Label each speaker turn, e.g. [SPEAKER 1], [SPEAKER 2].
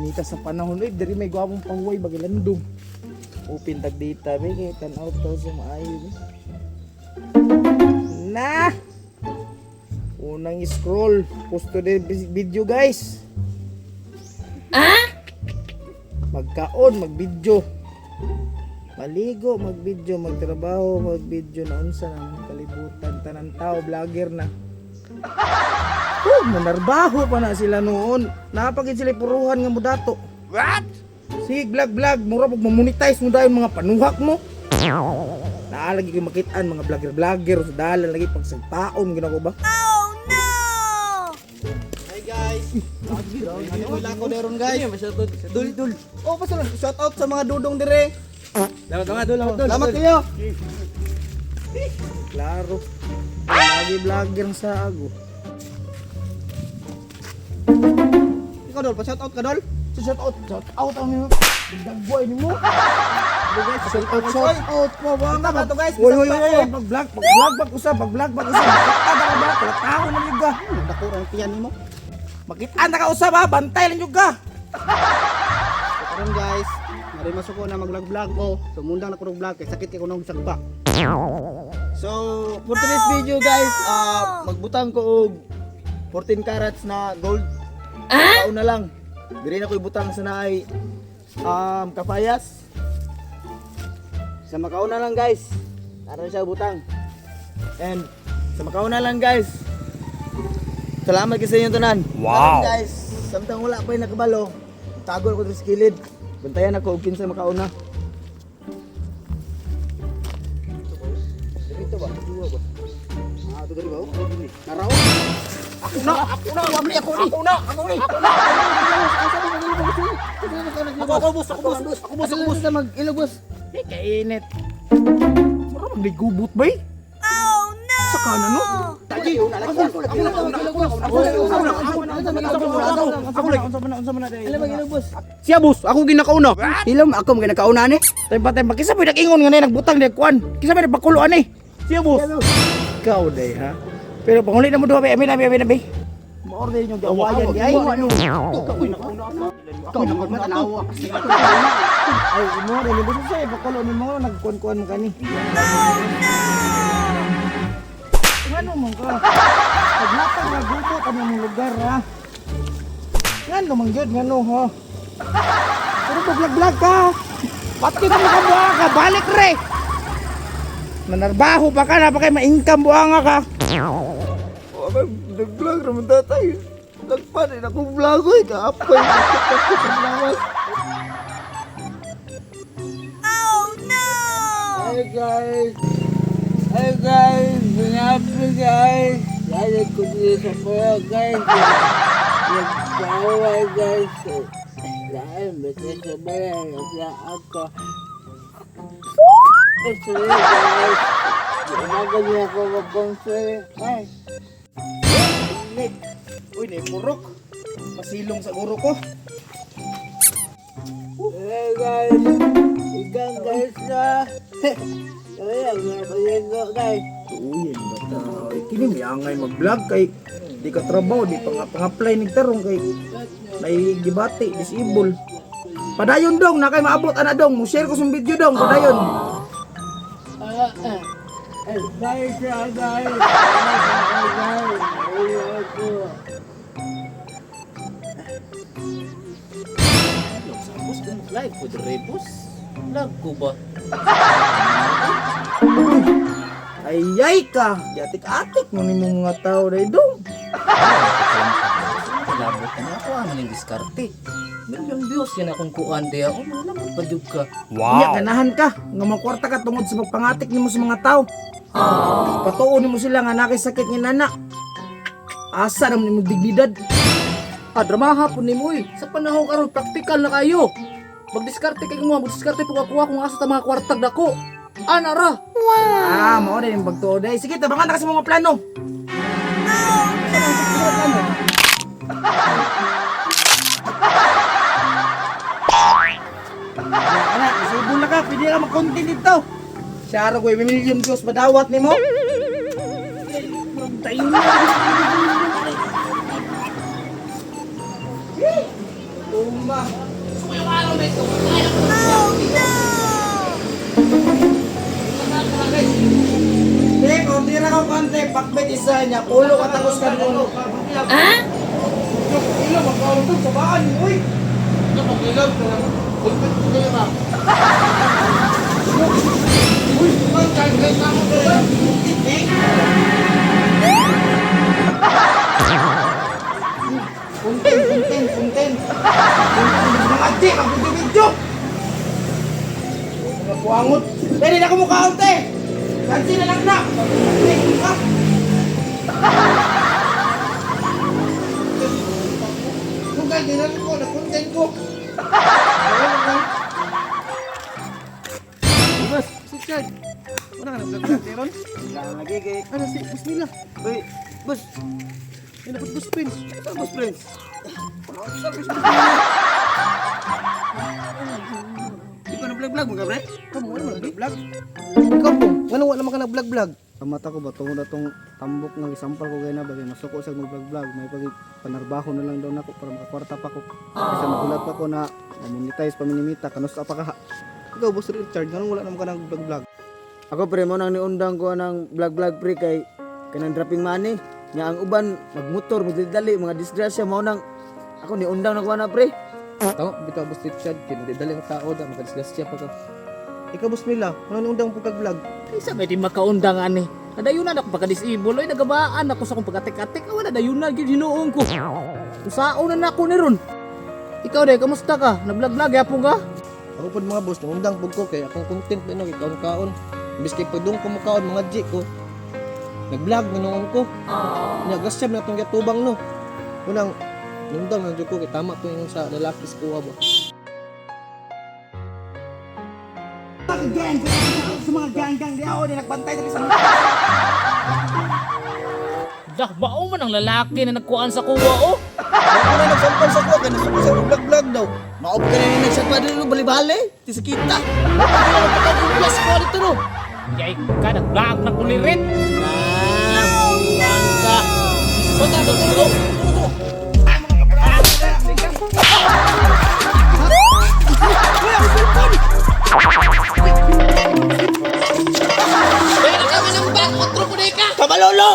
[SPEAKER 1] Inita sa panahon oy, diri may gwapong pahuway bagilandong. Open tag data be kay tan-aw to sa maayo be. Na! Unang scroll, post to the video, guys. Ah? Magkaon, magvideo. Maligo, magvideo, magtrabaho, magvideo na unsa na ang kalibutan, tanan tao vlogger na. Oh, manarbaho pa na sila noon. Napagid sila puruhan nga mudato. What? Sige, vlog vlog, mura pag mamonetize mo dahil mga panuhak mo. Naalagi ko makitaan mga vlogger vlogger sa dalan lagi pagsagpaon ginako ba?
[SPEAKER 2] Hi guys. Ano ko deron, guys. Dul dul. Oh, basta lang. Shout out sa mga dudong dire.
[SPEAKER 1] Salamat mga dul,
[SPEAKER 2] Salamat kayo.
[SPEAKER 1] Klaro. Lagi vlogger sa ago.
[SPEAKER 2] Ikaw dol, pa shout out ka dol.
[SPEAKER 1] So, shout out, shout out ang imo. Dagboy nimo.
[SPEAKER 2] Guys,
[SPEAKER 1] Shout out, shout out po ba nga
[SPEAKER 2] to, guys.
[SPEAKER 1] Oy, oy, oy, oy, pag-vlog, pag-vlog, pag-usap, pag-vlog, pag-usap. Makita ka ba? Tao na jud ka.
[SPEAKER 2] Dako ang tiyan nimo.
[SPEAKER 1] Makita na ka usap ha, bantay lang jud ka.
[SPEAKER 2] So karon guys, mari masuko na mag-vlog ko. So mundang na ko og vlog kay sakit kay ko nang sagpa.
[SPEAKER 3] So, for today's video guys, magbutang ko og 14 carats na gold. Ah? na lang. Diri na ko ibutang sa naay kapayas. Sa makauna lang, guys. Aron siya butang. And sa makauna lang, guys. Salamat kay sa inyong tanan. Wow. Karon, guys, samtang wala pa yung nakabalo, tago ko diri sa kilid. Bantayan ako og kinsa makauna. Dito ba? Duwa ba? Ah, ito diri ba?
[SPEAKER 2] Naraw. Ako na, ako na, wamli ako ni.
[SPEAKER 1] Ako na, ako ni.
[SPEAKER 2] Ako na. Ako ako boss, ako boss, ako boss, ako boss.
[SPEAKER 3] Mag ilog, boss.
[SPEAKER 1] Eh, kainit. Mura man gubot bay. Oh no. Sa kanan no.
[SPEAKER 2] Taji, ako na, ako na, ako na, ako na, ako na, ako na,
[SPEAKER 1] Ako lang, unsa man na, unsa man na day.
[SPEAKER 3] Alam mag ilog, boss.
[SPEAKER 2] Siya boss, ako ginakauna.
[SPEAKER 3] Ilom ako mga nakauna ni.
[SPEAKER 1] Tay pa tay, kisa pa nag-ingon nga na nagbutang ni kuan. Kisa pa nagpakulo ani.
[SPEAKER 2] Siya boss.
[SPEAKER 1] Ikaw day ha. Pero panguli na mo duha bay, amin amin amin amin. Ma-order yung gawayan di ay.
[SPEAKER 2] Ikaw na tanawa.
[SPEAKER 1] Ay, imo rin mo sa pakulo ni mo nagkuan-kuan mo kani. Ngano man ka? Paglapag na gubot ang imong lugar ha. Ngano man gyud ngano ha. Pero vlog-vlog ka. Pati ka makabuha ka, balik re. Manarbaho pa ka na pa kay ma-income buanga ka.
[SPEAKER 3] Oh, nag-vlog raman tatay. Nagpan eh, akong vlog ko eh. Kaapay. Salamat.
[SPEAKER 4] Hi guys! Hi guys! Happy guys! Lagi ko dito sa pera guys. Nagkawa guys. Dahil basta sa bayan, nagla ako. Sorry guys. Umaga niya ako mag-concert. Ay!
[SPEAKER 1] Init. Uy, naipurok. Pasilong sa guro ko.
[SPEAKER 4] Hey guys! Igang guys na! Kaya, ko guys.
[SPEAKER 1] Uy, ang bata. Ay, kini may angay mag-vlog kay di ka trabaho, di pa nga pang-apply nagtarong kay naigibati, disable. Padayon dong, na kay maabot ana dong. Mo share ko sa video dong, padayon.
[SPEAKER 4] Ay, bye siya guys! Bye guys! Uy, ako.
[SPEAKER 5] Boss, live ko dire, boss. Vlog ko ba?
[SPEAKER 1] Ay ay ka, giatik-atik mo nimo mga tao day dong.
[SPEAKER 5] Kalabot na ako ang ning diskarte. Million views yan akong kuan diya. Oh, malabot pa jud ka.
[SPEAKER 1] Wow. Unya ganahan ka nga makwarta ka tungod sa pagpangatik nimo sa mga tao. Patuon nimo sila nga nakay sakit nga nana. Asa naman nimo dignidad?
[SPEAKER 5] Ah, dramaha po nimo oy. Sa panahon karon praktikal na kayo. Magdiskarte kay mo, magdiskarte po kakuha kung asa ta mga kwartag dako. Ana ra.
[SPEAKER 1] Ah, mao din yung pagtuo day. Sige, tabangan na kasi mga plano. Ana, disable na ka. Pwede ka mag-content dito. Siyaro ko, may million views madawat nimo. Tayo na. Tumba. Te, order ako konti, pakbet isa niya, pulo ka tapos ka nuno. Ah? Ilo, magkaunto, sabaan, uy! Kuntin, kuntin, kuntin. Kuntin, mga di, mag-video-video! Mga buwangot. Dali na kumukhaon, te! Kansi na lang na! Ha? Tunggal, dinalo ko, na-content ko.
[SPEAKER 2] Boss, si Chad. Wala ka nag-vlog meron?
[SPEAKER 3] Lagi kay
[SPEAKER 2] Ano si boss nila?
[SPEAKER 3] Uy, boss.
[SPEAKER 2] Ano boss Prince?
[SPEAKER 3] Saan boss Prince? Di pa na-vlog-vlog mo ka, pre?
[SPEAKER 2] Kamu wala man nag-vlog. Ikaw po, ngano wala man ka nag-vlog-vlog? Ang mata ko ba tungod atong tambok nga gisampal ko gayna bagay masuko sa mag-vlog-vlog may pag panarbaho na lang daw nako para makakwarta pa ko. Kasi magulat pa ko na ma-monetize pa minimita kanus pa ka. Ikaw boss Richard, ngano wala naman ka nag-vlog-vlog?
[SPEAKER 3] Ako pre, mo nang niundang ko ng vlog-vlog pre kay kanang dropping money. Nga ang uban magmotor, magdali, mga disgrasya mao nang ako niundang na ko na pre.
[SPEAKER 5] Tama, bitaw boss Richard, kaya dali ang tao da, makadisgrasya pa ka.
[SPEAKER 2] Ikaw boss Mila, ngano niundang po kag vlog?
[SPEAKER 5] Kaysa may di makaundang ani. Nadayunan ako pagka-disable, oy nagabaan ako sa akong pagkatik-atik, ah, wala dayunan gyud hinuon ko. Usaon na nako ni ron. Ikaw day, kamusta ka? Nag-vlog-vlog yapon ka?
[SPEAKER 2] Ako pod mga boss, niundang pud ko kay akong content na no, kaon-kaon. Imbis kay padung ko mukaon mga G ko. Nag-vlog na noon ko. Nya gasyab na tong gatubang no. Unang nundang na jud ko kay tama to ingon sa lalaki sa kuha ba.
[SPEAKER 1] Gang, sa mga gang-gang di ako, di nagbantay sa isang
[SPEAKER 5] Dah, mao man ang lalaki na nagkuan sa kuwa oh.
[SPEAKER 2] Ako na nagsampal sa kuha kay nasuko sa vlog-vlog daw.
[SPEAKER 3] Maob ka na ni nagsakpa dito bali-bali. Ti sa kita.
[SPEAKER 5] Plus ko dito no. Yay ka, nag-vlog na kulirit. Ah, buwang ka. Bata, bata, bata.
[SPEAKER 3] Kamalolo.